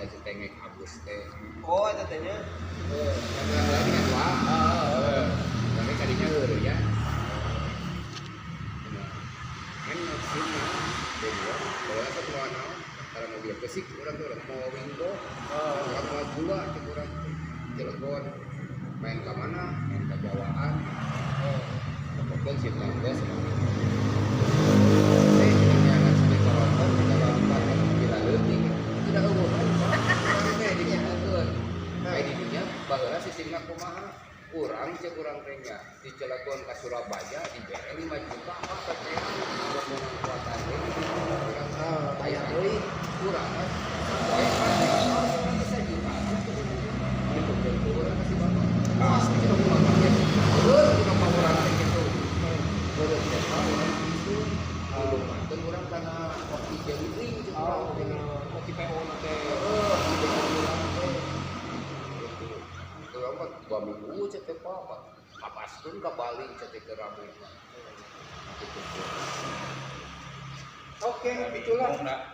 Da cengek abus teh. Oh, eta teh nya. Eh, yang lagi kan wah. Ah. Eh, tapi kadinya eueuh ya. Nah, kan sini dua, kalau asa kumaha naon, karena mobil kesik urang tuh urang mau winggo, urang mau gula cek urang teh. Cilegon main ke mana? Main ke Jawaan. Pokoknya sih geus. Eh, jangan sampai koronton, kita balikan ke mobil leutik. Tidak eueuh kan. Urang teh dinyatakeun. Kayak di dunia baheula sistemna kumaha? Urang cek urang teh nya di Cilegon ka Surabaya dibere 5 juta apa teh buat menang kuatan teh urang Ah, bayar deui. Urang kan poe kan urang teh sajuta gitu gitu urang kasih bapak pas gitu kumaha teh eueuh kudu mah urang teh gitu beureum teh mah urang gitu lumayan urang kana kopi jelly drink cek urang Oh, teh. Kopi PO na teh. Heeh, gitu urang teh gitu. Urang mah 2 minggu cek teh Pak. Kapaskeun ka Bali cek teh ke Rabu mah. Gitu. Oke, itulah.